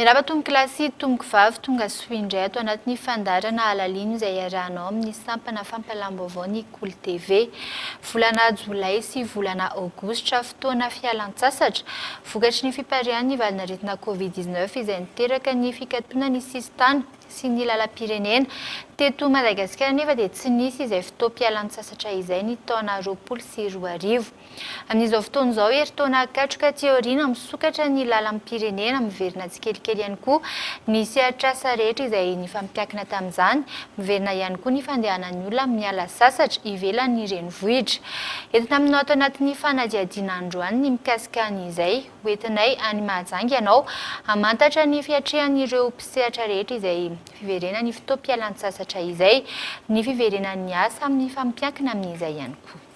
Miarahaba tompokolahy sy tompokovavy, tonga soa indray ato anatin'ny fandaharana Alalino izay iarahanao amin'ny sampana fampahalam-baovao ny Kolo TV. Volana jolay sy volana aogositra, fotoana fialan-tsasatra, vokatry ny fipariahan'ny valanaretina Covid 19 izay niteraka ny fikatonan'ny sisintany sy ny lalam-pirenena. Teto Madagasikara anefa dia tsy nisy izay fotoam-pialan-tsasatra izay ny taona 2020. Amin'izao fotoana izao, herintaona katroka aty aoriana, misokatra ny lalam-pirenena, miverina tsikelikely ihany koa ny sehatr'asa rehetra izay nifampiankina tamin'izany, miverina ihany koa ny fandehanan'ny olona miala sasatra ivelan'ny renivohitra. Entina aminao ato anatin'ny fanadihadiana androany ny mikasika an'izay. Hoentinay any Mahajanga ianao hamantatra ny fiatrehan'ireo mpisehatra rehetra izay fiverenan'ny fotoam-pialan-tsasatra izay, ny fiverenan'ny asa mifampiankina amin'izay ihany koa.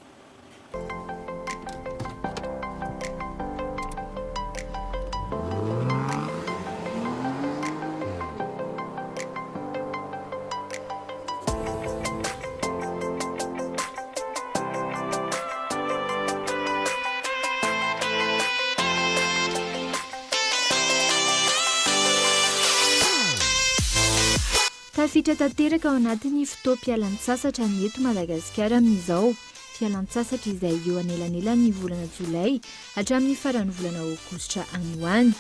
Tafiditra tanteraka ao anatin'ny fotoam-pialan-tsasatra ny eto Madagasikara amin'izao. Fialan-tsasatra izay eo anelanelan'ny volana jolay hatramin'ny faran'ny volana aogositra any ho any.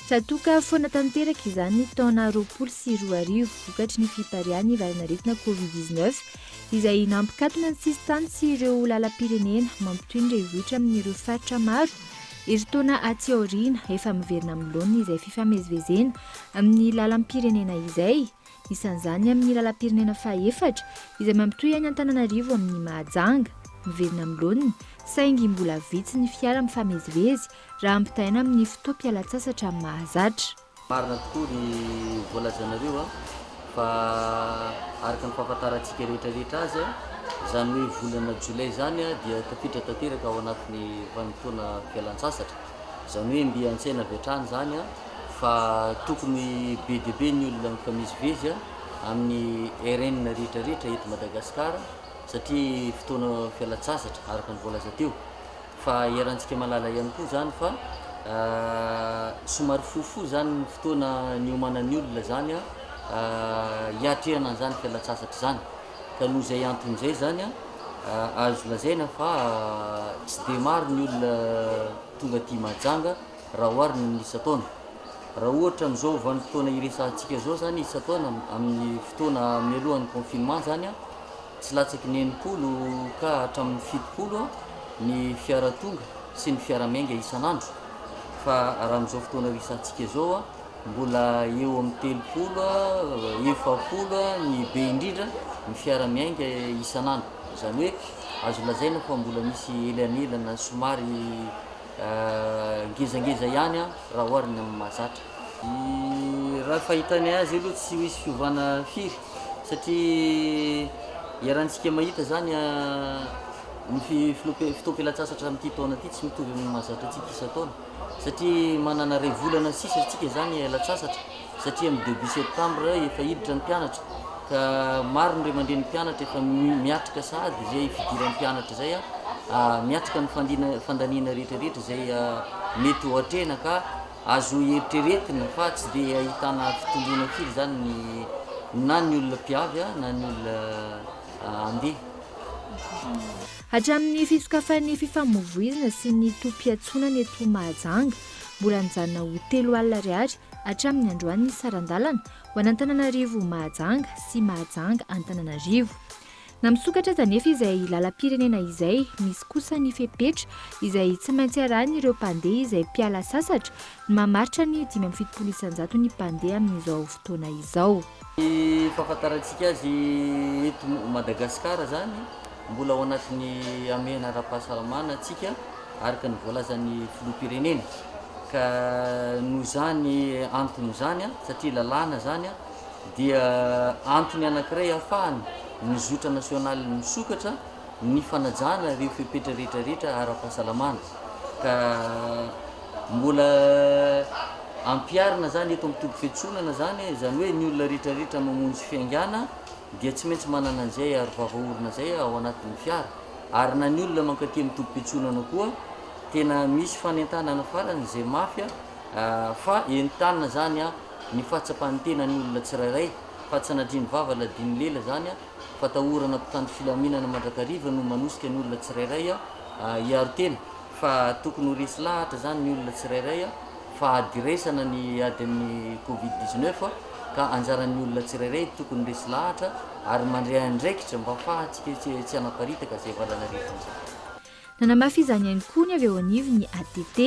Tsatoka foana tanteraka izany ny taona 2020 vokatry ny fipariahan'ny valanaretina Covid 19 izay nampikatona ny sisintany sy ireo lalam-pirenena mampitohy ny renivohitra amin'ireo faritra maro. Herintaona aty aoriana, efa miverina amin'ny laoniny izay fifamezivezena amin'ny lalam-pirenena izay, isan'izany amin'ny lalam-pirenena fahaefatra izay mampitohy an'i Antananarivo amin'i Mahajanga. Miverina amin'ny laoniny, saingy mbola vitsy ny fiara mifamezivezy raha ampitahaina amin'ny fotoam-pialan-tsasatra mahazatra. Marina tokoa ny voalazanareo a, fa araka ny fahafantarantsika rehetra rehetra azy a, izany hoe volana jolay izany a dia tafiditra tanteraka ao anatin'ny vanim-potoana fialan-tsasatra, izany hoe mby an-tsaina avy hatrany izany a fa tokony be dia be ny olona mifamezivezy a amin'ny RN rehetra rehetra eto Madagasikara satria fotoana fialan-tsasatra araka ny voalaza teo. Fa iarahantsika mahalala ihany koa izany fa somary fohifohy izany ny fotoana niomanan'ny olona izany hiatrehana an'izany fialan-tsasatra izany. Ka noho izay antony izay izany azo lazaina fa tsy dia maro ny olona tonga aty Mahajanga raha oharina amin'ny isan-taona. Raha ohatra amin'izao vanim-potoana iresahantsika izao izany isan-taona amin'ny fotoana mialohan'ny confinement izany, Tsy latsaky ny 60 ka hatramin'ny 70 ny fiara tonga sy ny fiara miainga isan'andro fa raha amin'izao fotoana resahantsika izao mbola eo amin'ny 30, 40 ny be indrindra ny fiara miainga isan'andro. Izany hoe azo lazaina fa mbola misy elanelana somary ngezangeza ihany raha oharina amin'ny mahazatra. Raha fahitanay azy aloha tsy misy fiovana firy satria iarahantsika mahita zany ny fotoam-pialan-tsasatra amin'ity taona ity tsy mitovy amin'ny mahazatra antsika isan-taona satria manana iray volana sisa isika zany hialan-tsasatra satria amin'ny début septembre efa hiditra ny mpianatra ka maro ny ray aman-drenin'ny mpianatra efa miatrika sahady izay fidiran'ny mpianatra izay miatrika ny fandaniana rehetra rehetra izay mety ho atrehina ka Azo eritreretina fa tsy dia ahitana fitomboana firy izany ny na ny olona mpiavy na ny olona handeha. Hatramin'ny fisokafan'ny fifamoivoizana sy ny tobim-piantsonana eto Mahajanga, mbola nijanona ho 30 ariary hatramin'ny androany ny saran-dalana ho an'Antananarivo Mahajanga sy Mahajanga Antananarivo. Na misokatra aza anefa izay lalam-pirenena izay, misy kosa ny fepetra izay tsy maintsy arahin'ireo mpandeha izay mpiala sasatra, ny mamaritra ny 75% ny mpandeha amin'izao fotoana izao. Ny fahafantarantsika azy eto Madagasikara izany, mbola ao anatin'ny hamehana ara-pahasalamana isika araka ny voalazan'ny filoham-pirenena, ka noho izany antony izany, satria lalàna izany, dia antony anankiray ahafahana ny zotra nasionaly misokatra ny fanajana ireo fepetra rehetra rehetra ara-pahasalamana ka mbola ampiharina zany eto amin'ny toby fiantsonana zany, izany hoe ny olona rehetra rehetra mamonjy fiaingàna dia tsy maintsy manana an'izay arovava orona izay ao anatin'ny fiara ary na ny olona mankaty amin'ny tobim-piantsonana koa tena misy fanentanana farany izay mafy fa entanina zany. ny fahatsapan'ny tenan'ny olona tsirairay fa tsy sanatria ny vava ladin'ny lela izany fatahorana mpitandro filaminana mandrakariva no manosika ny olona tsirairay hiaro tena fa tokony ho resy lahatra izany ny olona tsirairay fa ady iraisana ny ady amin'ny covid 19 ka anjaran'ny olona tsirairay tokony resy lahatra ary mandray andraikitra mba afahantsika tsy hanaparitaka izay valanaretina izay. Nanamafy izany ihany koa ny avy eo anivon'ny ATT.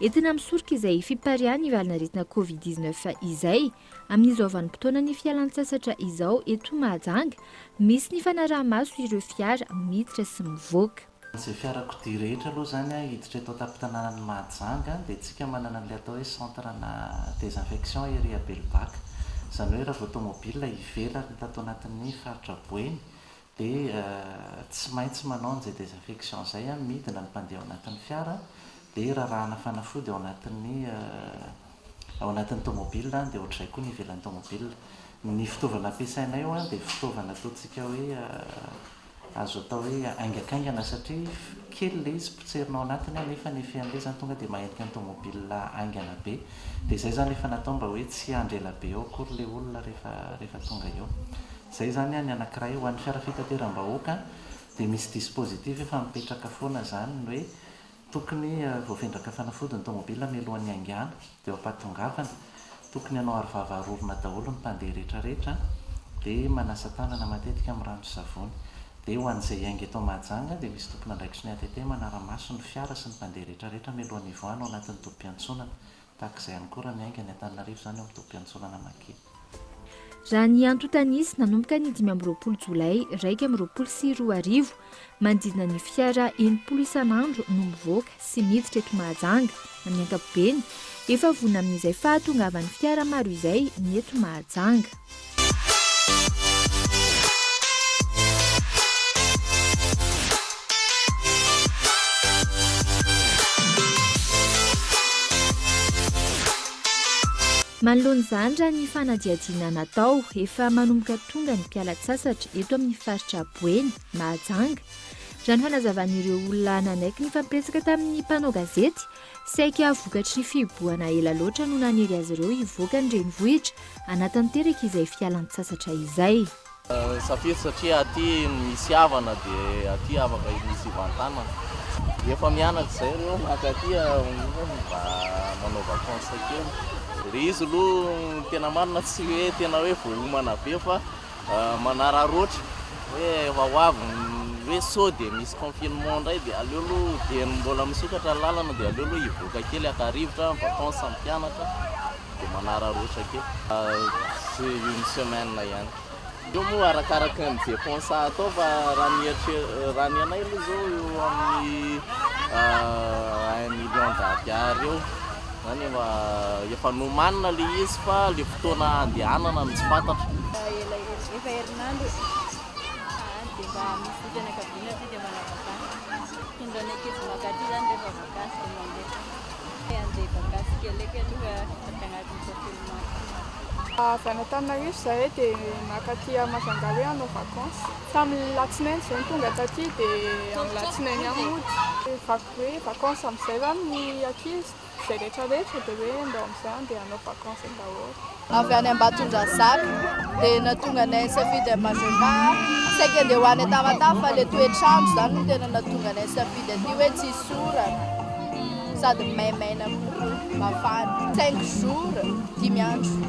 Entina misoroka izay fipariahan'ny valanaretina covid 19 izay amin'izao vanim-potoanan'ny fialantsasatra izao eto Mahajanga, misy ny fanaraha-maso ireo fiara miditra sy mivoaka. Izay fiarakodia rehetra aloha izany hiditra eto an-tampon-tanànan'i Mahajanga dia tsika manana an'ilay atao hoe centre na désinfection ery Abelbaka. Izany hoe raha vao tomobile ivelany tato anatin'ny faritra Boeny dia tsy maintsy manao an'izay désinfection izay, midina ny mpandeha ao anatin'ny fiara dia rarahana fanafody ao anatin'ny ao anatin'ny tomobile dia ohatr'izay koa ny ivelan'ny tomobile. Ny fitaovana ampiasainay eo dia fitaovana ataontsika hoe azo atao hoe haingankaingana satria kely ilay izy potserina ao anatiny nefa ny effet an'ilay izany tonga dia mahenika ny tomobile haingana be. Dia izay izany efa natao mba hoe tsy hiandry ela be eo akory ilay olona rehefa rehefa tonga eo. Izay izany ny anankiray. Ho an'ny fiara fitateram-bahoaka dia misy dispositif efa mipetraka foana izany ny hoe tokony voafendraka fanafody ny tomobile mialohan'ny haingana dia eo am-pahatongavana. Tokony hanao arovava arorona daholo ny mpandeha rehetra rehetra dia manasa tanana matetika amin'ny rano sy savony. Dia ho an'izay hiainga eto Mahajanga dia misy tompon'andraikitry ny ATT manara-maso ny fiara sy ny mpandeha rehetra rehetra mialohan'ny hivoahana ao anatin'ny tobim-piantsonana. Tahaka izay ihany koa raha miainga any Antananarivo izany eo amin'ny tobim-piantsonana Maki. Raha ny antontan'isa, nanomboka ny 25 jolay 2021, manodidina ny fiara 60 isan'andro no mivoaka sy miditra eto Mahajanga. Amin'ny ankapobeny, efa vonona amin'izay fahatongavan'ny fiara maro izay ny eto Mahajanga. Manoloana izany, raha ny fanadihadiana natao, efa manomboka tonga ny mpiala-tsasatra eto amin'ny faritra Boeny, Mahajanga. Raha ny fanazavan'ireo olona nanaiky nifampiresaka tamin'ny mpanao gazety, saika vokatry ny fihibohana ela loatra no nanery azy ireo hivoaka ny renivohitra hanatanteraka izay fialan-tsasatra izay. Safidy satria aty misy havana dia aty afaka misy hivantanana. Efa mianatra izay ireo mankaty mba manao vacances kely. Ilay izy aloha ny tena marina tsy hoe tena hoe voaomana be fa manararaotra hoe efa ho avy ny hoe sao dia misy confinement indray dia aleo aloha dieny mbola misokatra ny lalana dia aleo aloha hivoaka kely haka rivotra, vacances ny mpianatra. Dia manararaotra kely. Tsy une semaine ihany. Io moa arakaraka ny dépense atao fa raha ny eritreri- raha ny anay aloha izao eo amin'ny un million d'ariary eo zany efa efa nomanina le izy fa le fotoana andehanana no tsy fantatra. Ela efa herinandro dia mba misy fianakaviana aty dia manao vakansy. Mitondra ny ankizy mankaty zany rehefa vakansy dia mandeha. Andeha vakansy kely eky aloha aty agnatin'ny confinement ty. Avy any Antananarivo izahay dia nakaty à Majunga hoe hanao vacances. Tamin'ny latsinainy izay no tonga taty dia amin'ny latsinainy ihany mody. Hoe vacances amin'izay izany ny ankizy, izay rehetra rehetra dia hoe ndao amin'izay andeha hanao vacances daholo. Avy any Ambatondrazaka dia nahatonga anay nisafidy an'i Majunga. Saika andeha ho any Tamatave fa ilay toetr'andro izany no tena nahatonga anay nisafidy aty hoe tsisy orana sady maimaina kokoa, mafana. Cinq jours, dimy andro.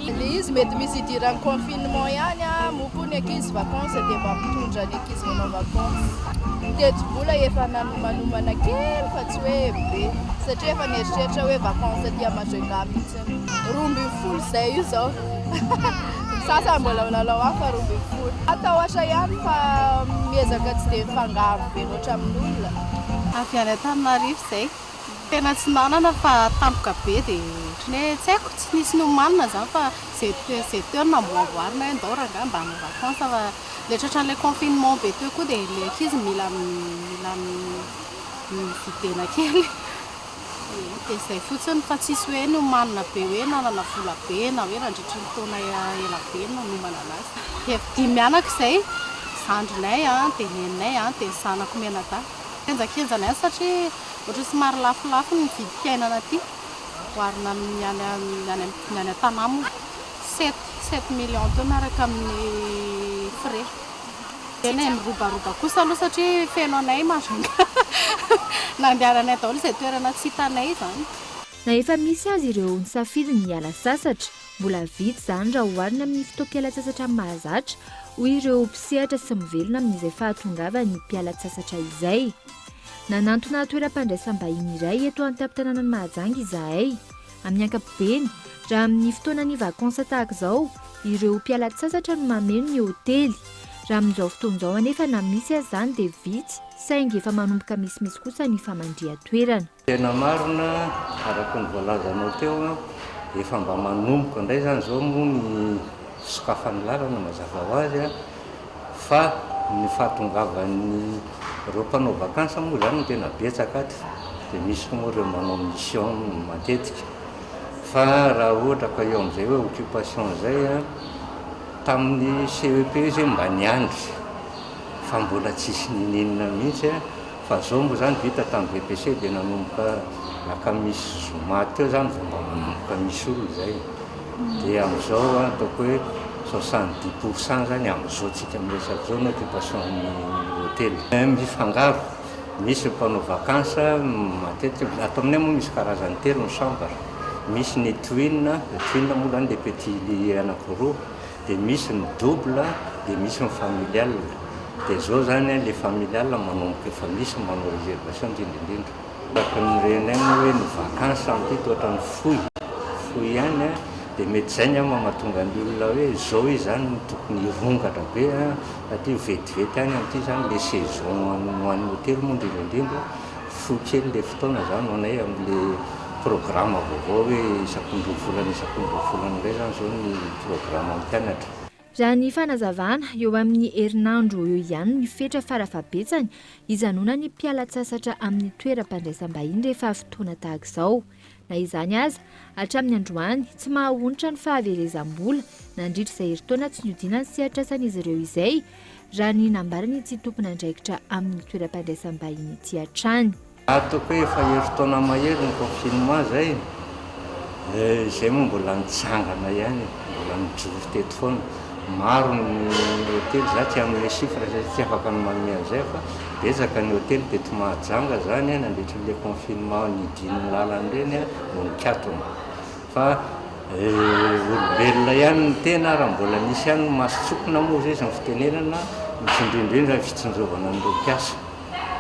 Ilay izy mety misy idiran'ny confinement ihany moa koa ny ankizy vacances dia mba mitondra ny ankizy manao vacances. Tetibola efa nanomanomana kely fa tsy hoe be satria efa nieritreritra hoe vacances aty à Majunga mihitsy. 12 izay io izao. Ny sasany mbola milalao hafa 12. Matahotra ihany fa miezaka tsy dia mifangaro be loatra amin'olona. Avy any Antananarivo izay. Tena tsy nanana fa tampoka be dia ohatran'ny hoe tsy haiko, tsy nisy nomanina izany fa izay izay teo no namboamboarina hoe ndao rangahy mba hanao vacances fa ilay tratran'ilay confinement be teo koa dia ilay ankizy mila mila videna kely. Dia izay fotsiny fa tsisy hoe nomanina be hoe nanana vola be na hoe nandritry ny taona ela be no nanomana anazy. Efa dimy mianaka izay, zandrinay dia neninay dia ny zanako mianadahy. Henjakenjana ihany satria ohatran'ny somary lafolafo ny vidim-piainana aty. Oharina amin'ny any any ny any an-tanà moa sept sept millions teo miaraka amin'ny frais. Tena e, mirobaroba kosa aloha satria feno anay Majunga. Nandehananay daholo izay toerana tsy hitanay izany. Na efa misy aza ireo nisafidy ny hiala sasatra, mbola vitsy izany raha oharina amin'ny fotoam-pialan-tsasatra mahazatra, hoy ireo mpisehatra sy mivelona amin'izay fahatongavan'ny mpiala-tsasatra izay. Nanantona toeram-pandraisam-bahiny iray eto an-tampon-tanànan'i Mahajanga izahay. Amin'ny ankapobeny, raha amin'ny fotoanan'ny vacances tahaka izao, ireo mpiala-tsasatra no mameno ny hotely. Raha amin'izao fotoana izao anefa na misy aza izany dia vitsy saingy efa manomboka misimisy kosa ny famandrihan-toerana. Tena marina araka ny voalazanao teo, efa mba manomboka indray izany izao moa ny fisokafan'ny lalana mazava ho azy fa ny fahatongavan'ireo mpanao vacances moa izany no tena betsaka ato dia misy koa moa ireo manao mission matetika fa raha ohatra ka eo amin'izay hoe occupation izay tamin'ny CEP izay mba niandry fa mbola tsisy niniana mihitsy Fa zao moa zany vita tam VPC dia nanomboka lakamisy zoma teo zany vao mba manomboka misy olona zay. Dia amizao an ataoko hoe 70% zany amizao tsika miresaka zao ny occupation ny hotely. Mifangaro, misy ny mpanao vacances matetika, ato aminay moa misy karazany telo ny chambre, misy ny twin, twin moa zany le petit lit anakiroa, dia misy ny double dia misy ny familial dia zao zany an le familial manomboka efa misy manao reservation indrindra indrindra. Araka ny renay moa hoe ny vacances amin'ity toa ohatran'ny fohy fohy ihany an dia mety izay angamba mahatonga ny olona hoe zao izy zany no tokony hirongatra be an satria vetivety ihany amin'ity zany le saison ho an'ny hotely moa indrindra indrindra Fohy kely le fotoana zany ho anay amle programme vaovao hoe isaky ny roa volana isaky ny roa volana indray zany zao ny programme mpianatra. Raha ny fanazavana, eo amin'ny herinandro eo ihany ny fetra farafahabetsany hijanonan'ny mpiala-tsasatra amin'ny toeram-pandraisam-bahiny rehefa fotoana tahaka izao. Na izany aza, hatramin'ny androany, tsy mahaonitra ny fahaverezam-bola nandritra izay herintaona tsy nihodinan'ny sehatr'asan'izy ireo izay, raha ny nambaran'ity tompon'andraikitra amin'ny toeram-pandraisam-bahiny ity hatrany. Ataoko hoe efa herintaona mahery ny confinement zay e, izay moa mbola nitsangana ihany e, mbola nijoro teto foana. Maro ny hotely, za tsy hanome chiffre satria tsy afaka ny manome an'izay fa betsaka ny hotely teto Mahajanga zany nandritry ny le confinement nidin'ny lalana ireny no nikatona. Fa olombelona ihany ny tena raha mbola nisy ihany ny mason-tsokina moa izay ny fitenenana, indrindra indrindra ny fitsinjovana an'ireo mpiasa,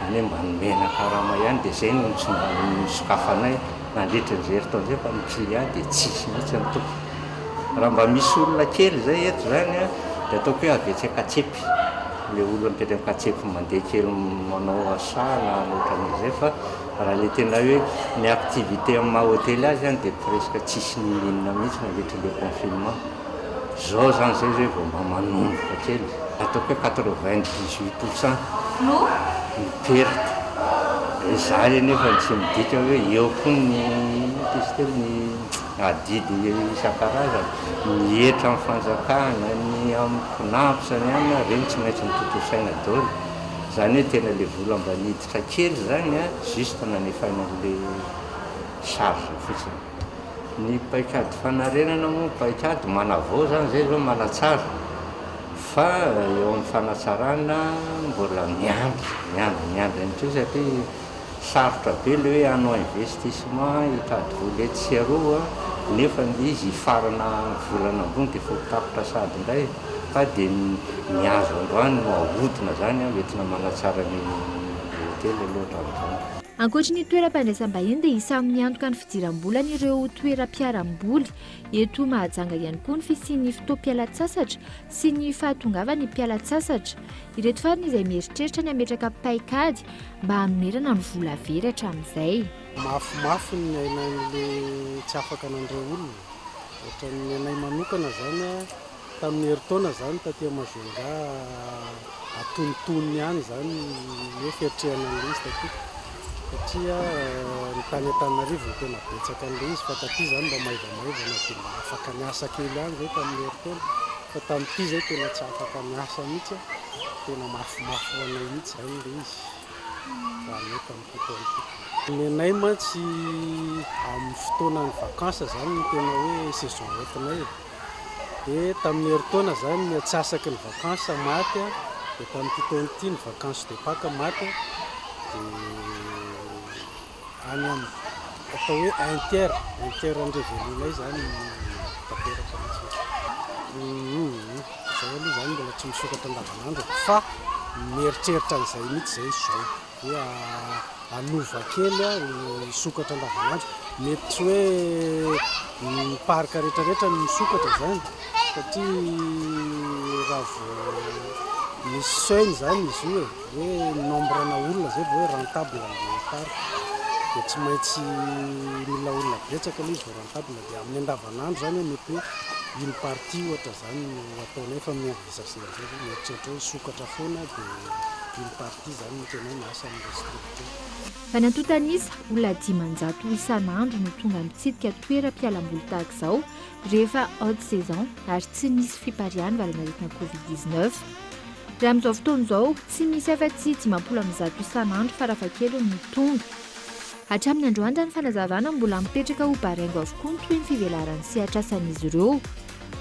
izany hoe mba nomena karama ihany dia izay no tsy mba nosokafanay nandritra izay herintaona izay fa ny client dia tsisy mihitsy ny tompony. Raha mba misy olona kely izay eto izany dia ataoko hoe avy etsy Ankatsepy, ilay olona mipetraka Ankatsepy mandeha kely manao achat na ohatran'izay fa Raha ilay tena hoe ny activité amin'ny maha hotely azy zany dia presque tsisy n'inon'inona mihitsy nandritra ilay confinement. Zao zany zay zay vao mba manomboka kely. Ataoko hoe 98% ny perte. Izany anefa tsy midika hoe eo koa ny inona izy teo ny adidy isan-karazany, ny hetra amin'ny fanjakana, ny amin'ny CNAPS, ny anona, ireny tsy maintsy notontosaina daholo. Izany hoe tena ilay vola mba niditra kely izany an, juste nanefana an'ilay charge fotsiny. Ny paikady fanarenana moa, paikady manavao izany izay izao manatsara, fa eo amin'ny fanatsarana mbola miandry, miandry, miandry ihany koa satria sarotra be ilay hoe hanao investissement hitady vola etsy sy aroa nefa ilay izy hifarana amin'ny volana ambony dia efa ho tapitra sahady indray. Fa dia ny azo androany no ahodina zany an, hoentina manatsara ny hotely aloha hatramin'izao. Ankoatry ny toeram-pandraisam-bahiny dia isan'ny miantoka ny fidiram-bolan'ireo toeram-piaram-boly eto Mahajanga ihany koa ny fisian'ny fotoam-pialan-tsasatra sy ny fahatongavan'ny mpiala-tsasatra. Ireto farany izay mieritreritra ny hametraka paikady mba hanonerana ny vola very hatramin'izay. Mafimafy ny niainan'ilay tsy afaka nandray olona. Ohatran'ny anay manokana izany an. Tamin'ny herintaona izany taty Majunga atonontonony ihany izany ny hoe fiatrehana an'ilay izy taty satria ny tany Antananarivo no tena betsaka an'ilay izy fa taty izany mba maivamaivana dia mba afaka niasa kely ihany izay tamin'ny herintaona fa tamin'ity izay tena tsy afaka niasa mihitsy tena mafimafy ho anay mihitsy izany ilay izy. raha ny eto amin'ity taona ity. Ny anay mantsy amin'ny fotoanan'ny vacances izany no tena hoe saison haute-nay e. Dia tamin'ny herintaona izany ny antsasaky ny vacances maty dia tamin'ity taona ity ny vacances de Pâques maty dia any amin'ny atao hoe un tiers, un tiers an'ny revenu-nay izany no tanteraka mihitsy. Izay aloha izany mbola tsy misokatra andavanandro e, fa mieritreritra an'izay mihitsy izay izao hoe hanova kely hisokatra andavanandro. Mety tsy hoe ny parc rehetrarehetra no misokatra izany satria raha vao misy seuil izany izy io e, hoe nombre-na olona izay vao hoe rentable ny parc dia tsy maintsy mila olona betsaka aloha izy vao rentable dia amin'ny andavanandro izany mety hoe une partie ohatra izany no ataonay fa mi-envisager an'izay zay, mieritreritra hoe hisokatra foana dia une partie izany no tena hoe miasa amin'ilay structure. Raha ny antontan'isa, olona 500 isan'andro no tonga mitsidika toeram-pialamboly tahaka izao rehefa haute saison ary tsy nisy fipariahan'ny valanaretina Covid 19. Raha amin'izao fotoana izao, tsy misy afa-tsy 150 isan'andro farafahakeliny no tonga. Hatramin'ny androany raha ny fanazavana, mbola mipetraka ho baraingo avokoa ny tohin'ny fivelaran'ny sehatr'asan'izy ireo.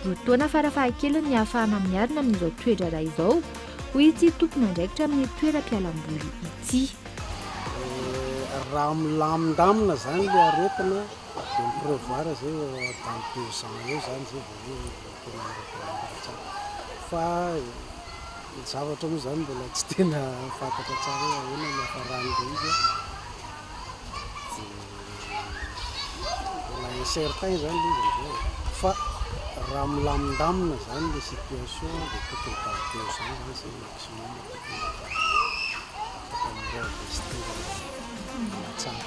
Roa taona farafahakeliny ny ahafahana miarina amin'izao toe-draharaha izao, hoy ity tompon'andraikitra amin'ny toeram-pialamboly ity. Raha milamindamina izany ilay aretina dia mi-prevoir izay eo dans deux ans eo izany izay vao hoe tena mi-reprendre tsara. Fa ny zavatra moa izany mbola tsy tena fantatra tsara hoe ahoana ny hiafaran'ilay izy an. Dia mbola incertain izany ilay izy amin'izao e. Fa raha milamindamina izany ilay situation dia tokony dans deux ans izany izay maximum tokony efa afaka mi-reinvestir tsara.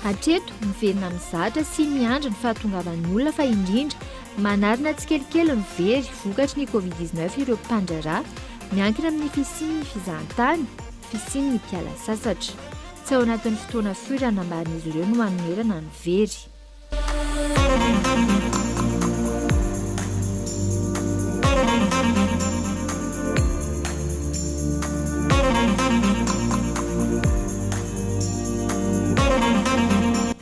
Hatreto, miverina mizatra sy miandry ny fahatongavan'ny olona fa indrindra manarina tsikelikely ny very vokatry ny Covid 19 ireo mpandraharaha miankina amin'ny fisian'ny fizahantany, fisian'ny mpiala sasatra. Tsy ao anatin'ny fotoana fohy raha nambaran'izy ireo no hanonerana ny very.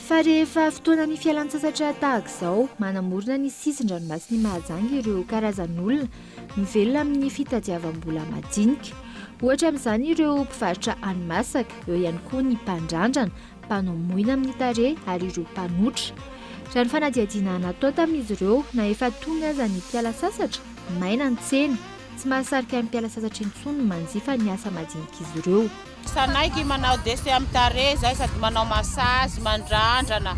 Fa rehefa fotoanan'ny fialan-tsasatra tahaka izao, manamorona ny sisin-dranomasin'i Mahajanga ireo karazan'olona mivelona amin'ny fitadiavam-bola madinika. Ohatra amin'izany ireo mpivarotra hani-masaka, eo ihany koa ny mpandrandrana, mpanao moina amin'ny tarehy ary ireo mpanotra. Raha ny fanadihadiana natao tamin'izy ireo, na efa tonga aza ny mpiala sasatra, maina ny tsena. Tsy mahasarika ny mpiala sasatra intsony ny manjifa ny asa madinik'izy ireo. Sanaiky manao dessin amin'ny tarehy zahay sady manao massage, mandrandrana.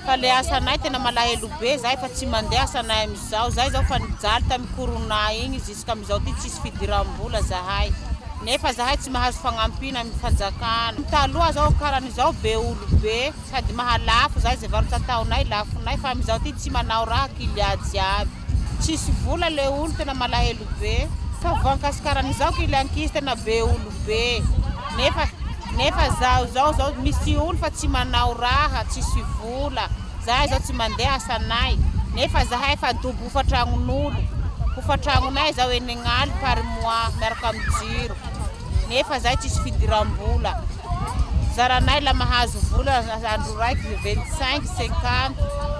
Fa le asanay tena malahelo be zahay fa tsy mandeha asanay amizao. Zahay zao fa nijaly tamin'ny corona igny jusqu'amizao ty tsisy fidiram-bola zahay. Nefa zahay tsy mahazo fagnampiana amin'ny fanjakana. Taloha zao karan'izao be olo be sady mahalafo zahay ze varotra ataonay lafonay fa amizao ty tsy manao raha kilià jiaby. Tsisy vola le olo tena malahelo be. Fa voankasy karan'izao kily ankizy tena be olo be. Nefa nefa zaho zao zao misy olo fa tsy manao raha tsisy vola. Zahay zao tsy mandeha asanay. Nefa zahay fa dobo hofatragnon'olo. Hofatragnonay zao enign'aly par mois miaraka am jiro. Nefa zahay tsisy fidiram-bola. Zaranay la mahazo vola andro raiky 25, 50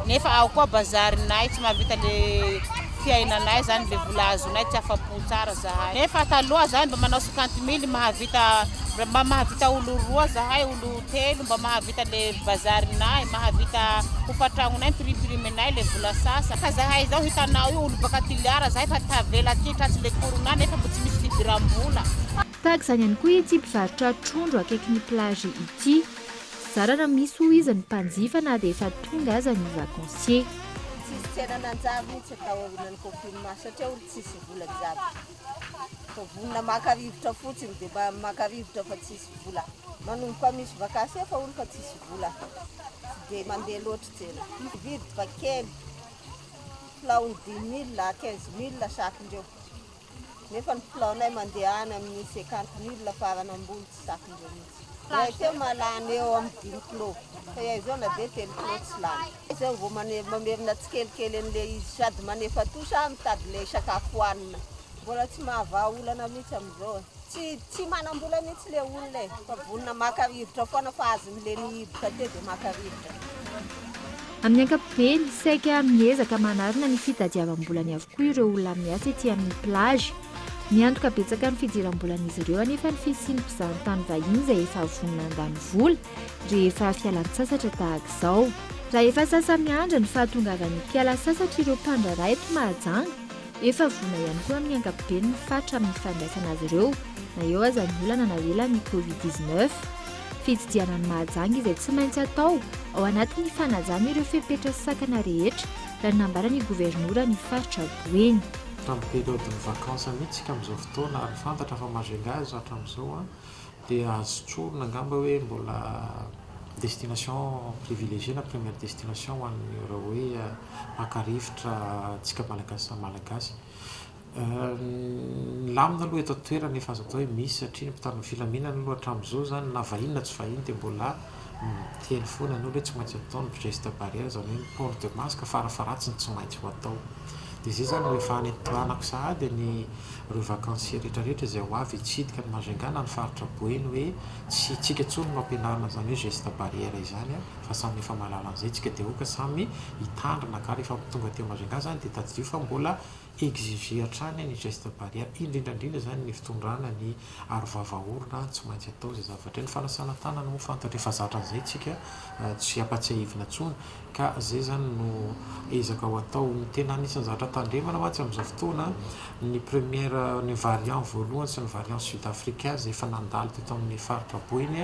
nefa ao koa bazarinay tsy mahavita le fiainanay zany le vola azonay tsy afa-po tsara zahay. Nefa taloha zahay mba manao 50 mille mahavita mba mahavita olo roa zahay olo telo mba mahavita le bazarinay mahavita hofatragnonay prime-primenay le vola sasa. Fa zahay zao hitanao io olo baka Toliara zahay fa tavela aty tratry le corona nefa mbo tsy misy fidiram-bola. Tahaka izany ihany koa ity mpivarotra trondro akaikin'ny plage ity. Zara raha misy hoy izy ny mpanjifa na dia efa tonga aza ny vacanciers. Tsisy tsena nanjary mihitsy taorian'ny confinement satria olo tsisy vola jiaby. Fa vonona maka rivotra fotsiny dia mba maka rivotra fa tsisy vola. Manomboka misy vakansy efa olo fa tsisy vola. Tsy dia mandeha loatra tsena. Mividy fa kely. Filao-ny dix mille à quinze mille sakin-dreo. Nefa ny filaonay mandeha any amin'ny 50 mille farany ambony tsy sakin-dreo mihitsy. Iay teo mahalany eo amin'ny dimy kilao fa iay zao na dia telo kilao tsy lany. Zay vao mamerina tsikelikely an'ilay izy sady manefa trosa mitady ilay sakafo hohanina. Mbola tsy mahavaha olana mihitsy amin'izao e. Tsy tsy manam-bola mihitsy le olona e, fa vonona maka rivotra foana fa azony le nihiboka teo dia maka rivotra. Amin'ny ankapobeny, saika miezaka manarina ny fitadiavam-bolany avokoa ireo olona miasa ety amin'ny plage. Miantoka betsaka ny fidiram-bolan'izy ireo anefa ny fisian'ny mpizahantany vahiny izay efa vonona handany vola rehefa fialan-tsasatra tahaka izao. Raha efa sasa-miandry ny fahatongavan'ny mpiala sasatra ireo mpandraharaha eto Mahajanga, efa vonona ihany koa amin'ny ankapobeny ny faritra amin'ny fandraisana azy ireo na eo aza ny olana navelan'ny Covid 19. Fitsidihana an'i Mahajanga izay tsy maintsy atao ao anatin'ny fanajana ireo fepetra sy sakana rehetra raha ny nambaran'ny governora ny faritra Boeny. Tamin'ny période-n'ny vacances mihitsy isika amin'izao fotoana ary fantatra fa Majunga aza hatramin'izao dia azo tsorina angamba hoe mbola destination privilégiée na première destination ho an'ireo hoe mpaka rivotra antsika Malagasy samy Malagasy. Ny lamina aloha eto an-toerana efa azo atao hoe misy satria ny mpitandro ny filaminana aloha hatramin'izao izany na vahiny na tsy vahiny dia mbola miteny foana ny olona hoe tsy maintsy atao ny geste barrière izany hoe ny port de masque farafaharatsiny tsy maintsy ho atao. Dia izay izany no efa hanentanako sahady ny ireo vacanciers rehetra rehetra izay ho avy hitsidika an'i Majunga na ny faritra Boeny hoe tsy tsika intsony no ampianarina izany hoe geste barrière izany fa samy efa mahalala an'izay tsika dia aoka samy hitandrina ka rehefa tonga aty Majunga izany dia tadidio fa mbola Exiger hatrany ny geste barrière, indrindra indrindra izany ny fitondrana ny aro vava orona, tsy maintsy atao izay zavatra izay. Ny fanasana tanana moa fantatra efa zatra an'izay tsika, tsy ampatsiahivina intsony, ka izay izany no ezaka ho atao. Ny tena anisan'ny zavatra tandremana mantsy amin'izao fotoana, ny première, ny variant voalohany sy ny variant sud africain izay efa nandalo teto amin'ny faritra Boeny,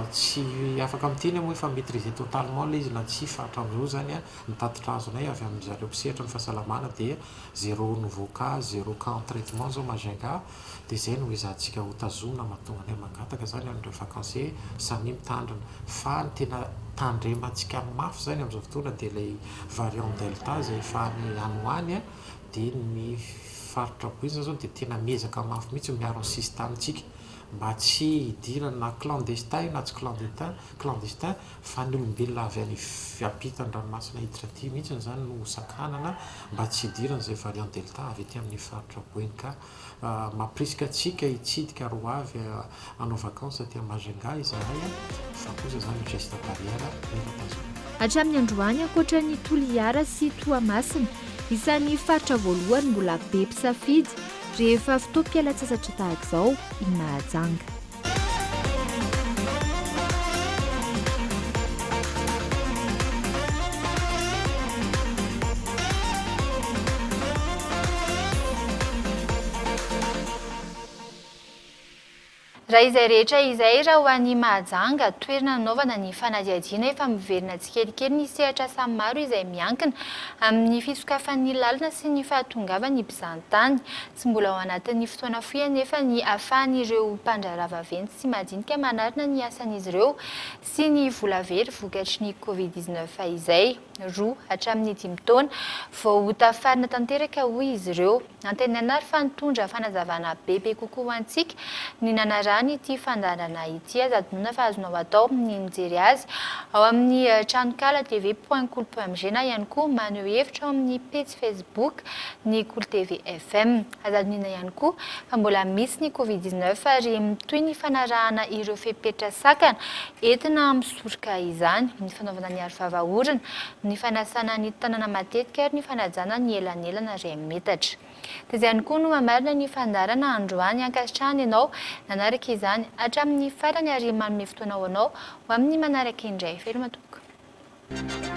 tsy afaka miteny aho moa efa maitriser totalement ilay izy na tsia fa hatramin'izao izany Ny tatitra azonay avy amin-dry zareo mpisehatra ny fahasalamana dia zéro nouveau cas, zéro cas en traitement izao Majunga, dia izay no ezahantsika ho tazomina mahatonga anay mangataka izany amin'ireo vacanciers samia mitandrina. Fa ny tena tandremantsika mafy izany amin'izao fotoana dia ilay variant delta izay efa any any ho any dia ny faritra Boina izao dia tena miezaka mafy mihitsy miaro ny sisin-tanintsika mba tsy hidirana na clandestin io na tsy clandestin, clandestin Fa ny olombelona avy any ampitan-dranomasina hiditra aty mihitsy izany no hosakanana mba tsy hidiran'izay variant delta avy aty amin'ny faritra Boeny ka mampirisika antsika hitsidika ary ho avy hanao vacances aty Majunga izahay fa kosa izany ny geste barrière mila tazomina. Hatramin'ny androany, ankoatra ny Toliara sy Toamasina, isan'ny faritra voalohany mbola be mpisafidy rehefa fotoam-pialan-tsasatra tahaka izao i Mahajanga. Raha izay rehetra izay raha ho an'i Mahajanga, toerana nanaovana ny fanadihadiana efa miverina tsikelikely ny sehatra samy maro izay miankina amin'ny fisokafan'ny lalana sy ny fahatongavan'ny mpizahantany. Tsy mbola ao anatin'ny fotoana fohy anefa ny ahafahan'ireo mpandraharaha vaventy sy madinika manarina ny asan'izy ireo sy ny vola very vokatry ny Covid 19 izay roa hatramin'ny dimy taona vao ho tafarina tanteraka hoy izy ireo. Antenaina ary fa nitondra fanazavana bebe kokoa ho antsika ny nanarahana ity fandaharana ity. Aza adinoina fa azonao atao ny mijery azy ao amin'ny tranonkala tv point kolo point mg na ihany koa maneho hevitra ao amin'ny pejy Facebook ny Kolo TV FM. Aza adinoina ihany koa fa mbola misy ny Covid 19 ary mitohy ny fanarahana ireo fepetra sakana entina misoroka izany, ny fanaovana ny arovava orona, ny fanasana ny tanana matetika ary ny fanajana ny elanelana iray metatra. Dia izay ihany koa no mamarana ny fandaharana androany. Ankasitrahana ianao nanaraka izany hatramin'ny farany ary manome fotoana ho anao ho amin'ny manaraka indray. Veloma tompoko.